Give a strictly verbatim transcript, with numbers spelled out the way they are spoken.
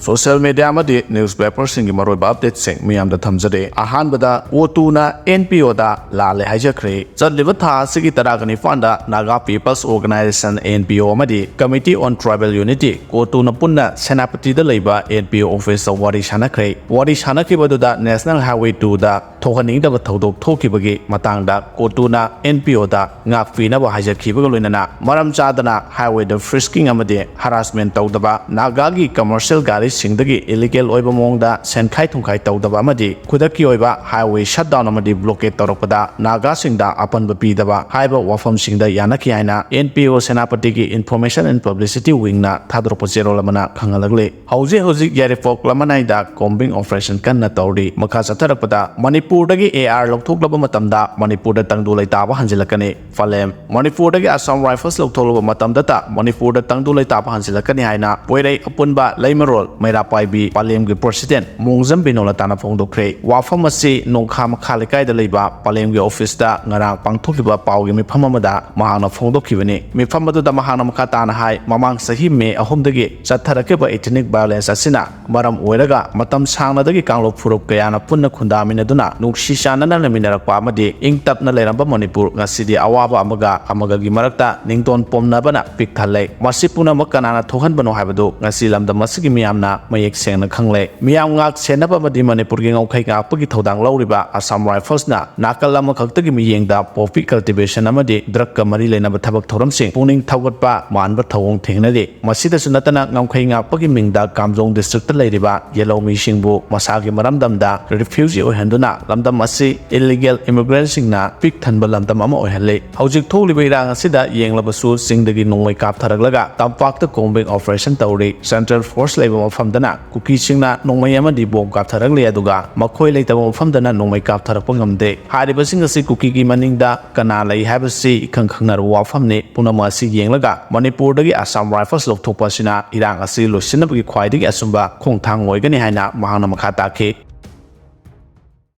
Social media ꯑꯃꯗꯤ news ꯄꯦꯄꯔꯁꯤꯡꯒꯤ ꯃꯔꯨꯑꯣꯏꯕ ꯑꯞꯗꯦꯠꯁꯤꯡ ꯃꯤꯌꯥꯝꯗ ꯊꯝꯖꯔꯤ꯫ ꯑꯍꯥꯟꯕꯗ, ꯀꯣꯇꯨꯅ ꯑꯦꯟ ꯄꯤ ꯑꯣꯗ ꯂꯥꯜꯂꯦ ꯍꯥꯏꯖꯈ꯭ꯔꯦ꯫ ꯆꯠꯂꯤꯕ ꯊꯥ ꯑꯁꯤꯒꯤ ꯇꯔꯥꯒ ꯅꯤꯄꯥꯟꯗ Naga people's organisation, N P O, ꯑꯃꯗꯤ Committee on Tribal Unity, ꯀꯣꯇꯨꯅ ꯄꯨꯟꯅ ꯁꯦꯅꯥꯄꯇꯤꯗ ꯂꯩꯕ ꯑꯦꯟ ꯄꯤ ꯑꯣ ꯑꯣꯐꯤꯁꯇ ꯋꯥꯔꯤ ꯁꯥꯟꯅꯈ꯭ꯔꯦ꯫ ꯋꯥꯔꯤ ꯁꯥꯟꯅꯈꯤꯕꯗꯨꯗ ꯅꯦꯁꯅꯦꯜ ꯍꯥꯏꯋꯦ ꯇꯨꯗ ꯊꯣꯛꯍꯟꯅꯤꯡꯗꯕ ꯊꯧꯗꯣꯛ ꯊꯣꯛꯈꯤꯕꯒꯤ ꯃꯇꯥꯡꯗ ꯀꯣꯇꯨꯅ ꯑꯦꯟ ꯄꯤ ꯑꯣꯗ ꯉꯥꯛꯄꯤꯅꯕ ꯍꯥꯏꯖꯈꯤꯕꯒ ꯂꯣꯏꯅꯅ ꯃꯔꯝ ꯆꯥꯗꯅ ꯍꯥꯏꯋꯦꯗ ꯐ꯭ꯔꯤꯁꯀꯤꯡ ꯑꯃꯗꯤ ꯍꯔꯥꯁꯃꯦꯟ ꯇꯧꯗꯕ, ꯅꯥꯒꯥꯒꯤ ꯀꯃꯔꯁꯤꯌꯦꯜ ꯒꯥꯔꯤꯁꯤꯡꯗꯒꯤ ꯏꯂꯤꯒꯦꯜ ꯑꯣꯏꯕ ꯃꯑꯣꯡꯗ ꯁꯦꯟꯈꯥꯏ ꯊꯨꯝꯈꯥꯏ ꯇꯧꯗꯕ ꯑꯃꯗꯤ ꯈꯨꯗꯛꯀꯤ ꯑꯣꯏꯕ ꯍꯥꯏꯋꯦ ꯁꯠꯗꯥꯎꯟ ꯑꯃꯗꯤ ꯕ꯭ꯂꯣꯀꯦꯠ ꯇꯧꯔꯛꯄꯗ ꯅꯥꯒꯥꯁꯤꯡꯗ ꯑꯄꯟꯕ ꯄꯤꯗꯕ ꯍꯥꯏꯕ ꯋꯥꯐꯝꯁꯤꯡꯗ ꯌꯥꯅꯈꯤ ꯍꯥꯏꯅ ꯑꯦꯟ ꯄꯤ ꯑꯣ ꯁꯦꯅꯥꯄꯇꯤꯒꯤ Information and Publicity Wingꯅ ꯊꯥꯗꯣꯔꯛꯄ ꯆꯦꯔꯣꯜ ꯑꯃꯅ ꯈꯪꯍꯜꯂꯛꯂꯤ꯫ ꯍꯧꯖꯤꯛ ꯍꯧꯖꯤꯛ ꯌꯥꯏꯔꯤꯄꯣꯛ ꯂꯃꯅꯥꯏꯗ ꯀꯣꯝꯕꯤꯡ ꯑꯣꯄꯔꯦꯁꯟ ꯀꯟꯅ ꯇꯧꯔꯤ꯫ ꯃꯈꯥ ꯆꯠꯊꯔꯛꯄꯗ ꯃꯅꯤꯄꯨꯔꯗꯒꯤ ꯑꯦ ꯑꯥꯔ ꯂꯧꯊꯣꯛꯂꯕ ꯃꯇꯝꯗ ꯃꯅꯤꯄꯨꯔꯗ ꯇꯪꯗꯨ ꯂꯩꯇꯥꯕ ꯍꯟꯖꯤꯜꯂꯛꯀꯅꯤ꯫ ꯄꯥꯂꯦꯝ꯫ ꯃꯅꯤꯄꯨꯔꯗꯒꯤ ꯑꯁꯥꯝ ꯔꯥꯏꯐꯜꯁ ꯂꯧꯊꯣꯛꯂꯕ ꯃꯇꯝꯗꯇ ꯃꯅꯤꯄꯨꯔꯗ ꯇꯪꯗꯨ ꯂꯩꯇꯥꯕ ꯍꯟꯖꯤꯜꯂꯛꯀꯅꯤ ꯍꯥꯏꯅ ꯄꯣꯏꯔꯩ ꯑꯄꯨꯟꯕ ꯂꯩꯃꯔꯣꯜ ꯃꯩꯔꯥ ꯄꯥꯏꯕꯤ ꯄꯥꯂꯦꯝꯒꯤ ꯄ꯭ꯔꯦꯁꯤꯗꯦꯟꯠ ꯃꯣꯡꯖꯝ ꯕꯤꯅꯣꯂꯇꯥꯅ ꯐꯣꯡꯗꯣꯛꯈ꯭ꯔꯦ꯫ ꯋꯥꯐꯝ ꯑꯁꯤ ꯅꯣꯡꯈꯥ ꯃꯈꯥ ꯂꯩꯀꯥꯏꯗ ꯂꯩꯕ ꯄꯥꯂꯦꯝꯒꯤ ꯑꯣꯐꯤꯁꯇ ꯉꯔꯥꯡ ꯄꯥꯡꯊꯣꯛꯈꯤꯕ ꯄꯥꯎꯒꯤ ꯃꯤꯐꯝ ꯑꯃꯗ ꯃꯍꯥꯛꯅ ꯐꯣꯡꯗꯣꯛꯈꯤꯕꯅꯤ꯫ ꯃꯤꯐꯝ ꯑꯗꯨꯗ ꯃꯍꯥꯛꯅ ꯃꯈꯥ ꯇꯥꯅ ꯍꯥꯏ, ꯃꯃꯥꯡ ꯆꯍꯤ ꯃꯦ ꯑꯍꯨꯝꯗꯒꯤ ꯆꯠꯊꯔꯛꯈꯤꯕ ethnic violence ꯑꯁꯤꯅ ꯃꯔꯝ ꯑꯣꯏꯔꯒ ꯃꯇꯝ ꯁꯥꯡꯅꯗꯒꯤ ꯀꯥꯡꯂꯨꯞ ꯐꯨꯔꯨꯞ ꯀꯌꯥꯅ ꯄꯨꯟꯅ ꯈꯨꯟꯗꯥꯃꯤꯟꯅꯗꯨꯅ ꯅꯨꯡꯁꯤ ꯆꯥꯟꯅꯅ ꯂꯩꯃꯤꯟꯅꯔꯛꯄ ꯑꯃꯗꯤ ꯏꯪ ꯇꯞꯅ ꯂꯩꯔꯝꯕ ꯃꯅꯤꯄꯨꯔ ꯉꯁꯤꯗꯤ ꯑꯋꯥꯕ ꯑꯃꯒ ꯑꯃꯒꯒꯤ ꯃꯔꯛꯇ ꯅꯤꯡꯇꯣꯟ ꯄꯣꯝꯅꯕꯅ ꯄꯤꯛ ꯊꯜꯂꯦ꯫ ꯃꯁꯤ ꯄꯨꯝꯅꯃꯛ ꯀꯅꯥꯅ ꯊꯣꯛꯍꯟꯕꯅꯣ ꯍꯥꯏꯕꯗꯨ ꯉꯁꯤ ꯂꯝꯗꯝ ꯑꯁꯤꯒꯤ ꯃꯤꯌꯥꯝꯅ ꯃꯌꯦꯛ ꯁꯦꯡꯅ ꯈꯪꯂꯦ꯫ ꯃꯤꯌꯥꯝ ꯉꯥꯛ ꯁꯦꯟꯅꯕ ꯑꯃꯗꯤ ꯃꯅꯤꯄꯨꯔꯒꯤ ꯉꯝꯈꯩ ꯉꯥꯛꯄꯒꯤ ꯊꯧꯗꯥꯡ ꯂꯧꯔꯤꯕ ꯑꯁꯥꯝ ꯔꯥꯏꯐꯜꯁꯅ ꯅꯥꯀꯜ ꯑꯃꯈꯛꯇꯒꯤ ꯃꯤꯠꯌꯦꯡꯗ poppy cultivation ꯑꯃꯗꯤ drugꯀ ꯃꯔꯤ ꯂꯩꯅꯕ ꯊꯕꯛ ꯊꯧꯔꯝꯁꯤꯡ ꯄꯨꯛꯅꯤꯡ ꯊꯧꯒꯠꯄ ꯃꯥꯟꯕ ꯊꯧꯑꯣꯡ ꯊꯦꯡꯅꯔꯤ꯫ ꯃꯁꯤꯗꯁꯨ ꯅꯠꯇꯅ ꯉꯝꯈꯩ ꯉꯥꯛꯄꯒꯤ ꯃꯤꯡꯗ ꯀꯥꯝꯖꯣꯡ districtꯇ ꯂꯩꯔꯤꯕ ꯌꯦꯜꯍꯧꯃꯤꯁꯤꯡꯕꯨ ꯃꯁꯥꯒꯤ ꯃꯔꯝꯗꯝꯗ refugee ꯑꯣꯏꯍꯟꯗꯨꯅ ꯂꯝꯗꯝ ꯑꯁꯤ illegal immigrantꯁꯤꯡꯅ ꯄꯤꯛ ꯊꯟꯕ ꯂꯝꯗꯝ ꯑꯃ ꯑꯣꯏꯍꯜꯂꯤ꯫ ꯍꯧꯖꯤꯛ ꯊꯣꯛꯂꯤꯕ ꯏꯔꯥꯡ ꯑꯁꯤꯗ ꯌꯦꯡꯂꯕꯁꯨ ꯆꯤꯡꯗꯒꯤ ꯅꯣꯡꯃꯩ ꯀꯥꯞꯊꯔꯛꯂꯒ ꯇꯝꯄꯥꯛꯇ combing operation ꯇꯧꯔꯤ꯫ Central force ꯂꯩꯕ ꯃꯐꯝꯗꯅ ꯀꯨꯀꯤꯁꯤꯡꯅ ꯅꯣꯡꯃꯩ ꯑꯃꯗꯤ ꯕꯣꯝ ꯀꯥꯞꯊꯔꯛꯂꯤ, ꯑꯗꯨꯒ ꯃꯈꯣꯏ ꯂꯩꯇꯕ ꯃꯐꯝꯗꯅ ꯅꯣꯡꯃꯩ ꯀꯥꯞꯊꯔꯛꯄ ꯉꯝꯗꯦ꯫ ꯍꯥꯏꯔꯤꯕꯁꯤꯡ ꯑꯁꯤ ꯀꯨꯀꯤꯒꯤ ꯃꯅꯤꯡꯗ ꯀꯅꯥ ꯂꯩ ꯍꯥꯏꯕꯁꯤ ꯏꯈꯪ ꯈꯪꯅꯔꯕ ꯋꯥꯐꯝꯅꯤ꯫ ꯄꯨꯝꯅꯃꯛ ꯑꯁꯤ ꯌꯦꯡꯂꯒ ꯃꯅꯤꯄꯨꯔꯗꯒꯤ ꯑꯁꯥꯝ ꯔꯥꯏꯐꯜꯁ ꯂꯧꯊꯣꯛꯄ ꯑꯁꯤꯅ ꯏꯔꯥꯡ ꯑꯁꯤ ꯂꯣꯏꯁꯤꯟꯅꯕꯒꯤ ꯈ꯭ꯋꯥꯏꯗꯒꯤ ꯑꯆꯨꯝꯕ ꯈꯣꯡꯊꯥꯡ ꯑꯣꯏꯒꯅꯤ ꯍꯥꯏꯅ ꯃꯍꯥꯛꯅ ꯃꯈꯥ ꯇꯥꯈꯤ꯫